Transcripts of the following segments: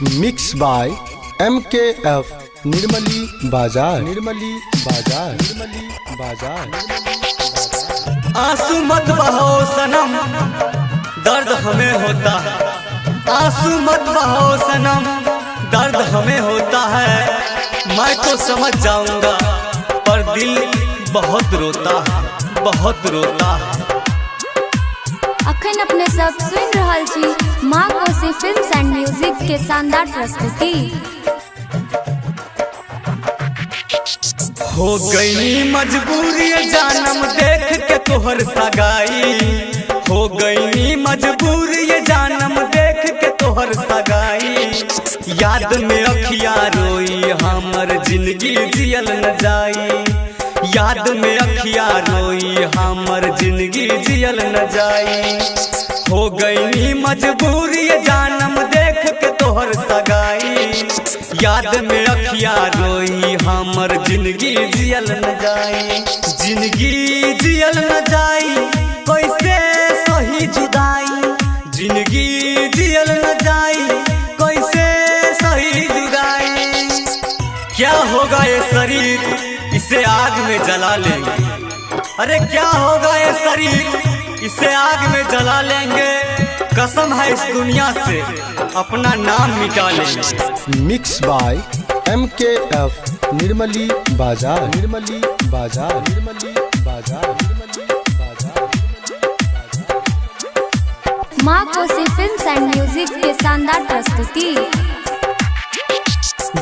Mix by MKF Nirmali Bazar, Nirmali Bazar, Nirmali Bazar. आंसू मत बहाओ सनम, दर्द हमें होता है। आंसू मत बहाओ सनम, दर्द हमें होता है। मैं तो समझ जाऊंगा पर दिल बहुत रोता है, बहुत रोता है। अखन अपने सब सुन रहल छी माँ कोसी फिल्म्स एंड म्यूजिक के शानदार प्रस्तुति। हो गई मजबूरी जानम देख के तोहर सगाई। हो गई मजबूरी जानम देख के तोहर सगाई। याद में अखिया रोई हमर जिंदगी जियल न जाई। याद में अखिया रोई हमर जिंदगी जियल न जाई। हो गई मजबूरी जानम देख के तोहर सगाई। याद में अखिया रोई हमर जिंदगी जियल न जाई। जिंदगी जियल न जाई कैसे सही जुदाई। जिंदगी जियल न जाई कैसे सही जुदाई। क्या होगा ये शरीर इसे आग में जला लेंगे। अरे क्या होगा ये शरीर इसे आग में जला लेंगे। कसम है इस दुनिया से अपना नाम मिटा लेंगे। Mix by MKF Nirmali Bazar, Nirmali Bazar, Nirmali Bazar, Nirmali Bazar. माँ कोसी फिल्म्स एंड म्यूजिक के शानदार प्रस्तुति।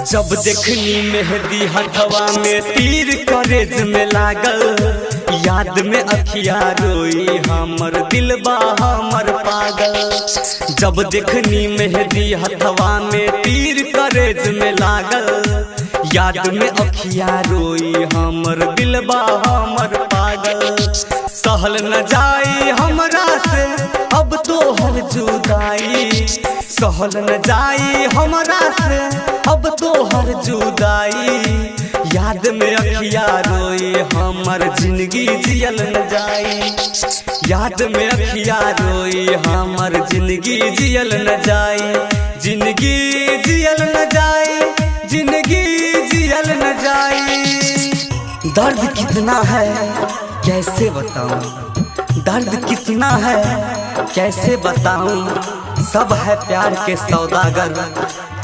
जब देखनी मेहंदी हथवा में तीर करेज में लागल। याद में अखिया रोई हमर दिलबा हमर पागल। जब देखनी मेहंदी हथवा में तीर करेज में लागल। याद में अखिया रोई हमर दिलबा हमर पागल। सहल न जाई हमरा से अब तोहर जुदाई। सहल न जाई हमरा से अब तोहर जुदाई। याद में अखिया रोई हमर जिंदगी जियल न जाई। याद में अखिया रोई हमर जिंदगी जियल न जाई। जिंदगी जियल न जाई, जिंदगी जियल न जाई। दर्द कितना है कैसे बताऊं, दर्द कितना है कैसे बताऊं। सब है प्यार के सौदागर,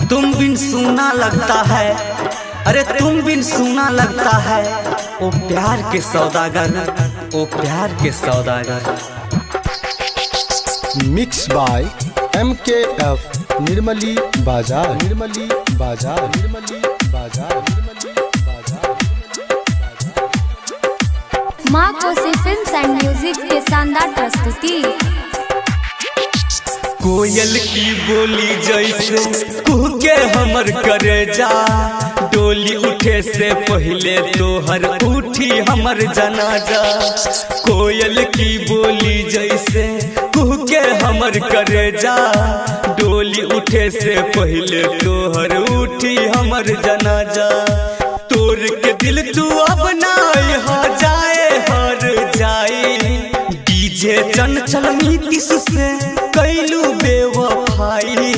तुम बिन सूना लगता है। अरे तुम बिन सूना लगता है। ओ प्यार के सौदागर, ओ प्यार के सौदागर। Mix by MKF Nirmali Bazar, Nirmali Bazar, Nirmali Bazar, Nirmali Bazar. माँ कोसी फिल्म्स एंड म्यूजिक के शानदार प्रस्तुति। कोयल की बोली जैसे कुहके हमर करेजा। डोली उठे से पहले तोहर उठी हमर जनाजा। कोयल की बोली जैसे कुहके हमर करेजा। डोली उठे से पहले तोहर उठी हमर जनाजा। तोर के दिल तू अब ना हो जाए हर जाई। डीजे चंचल नीतीश से कैलू बेवफाई।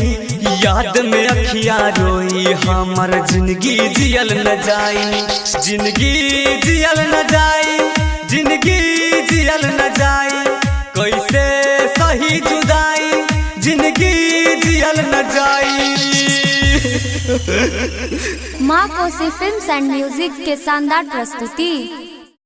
याद में अखिया रोई हमर जिंदगी जियल न जाई। जिंदगी जियल न जाई, जिंदगी जियल न जाई। कैसे सही जुदाई, जिंदगी जियल न जाई। माँ कोसी फिल्म्स एंड म्यूजिक के शानदार प्रस्तुति।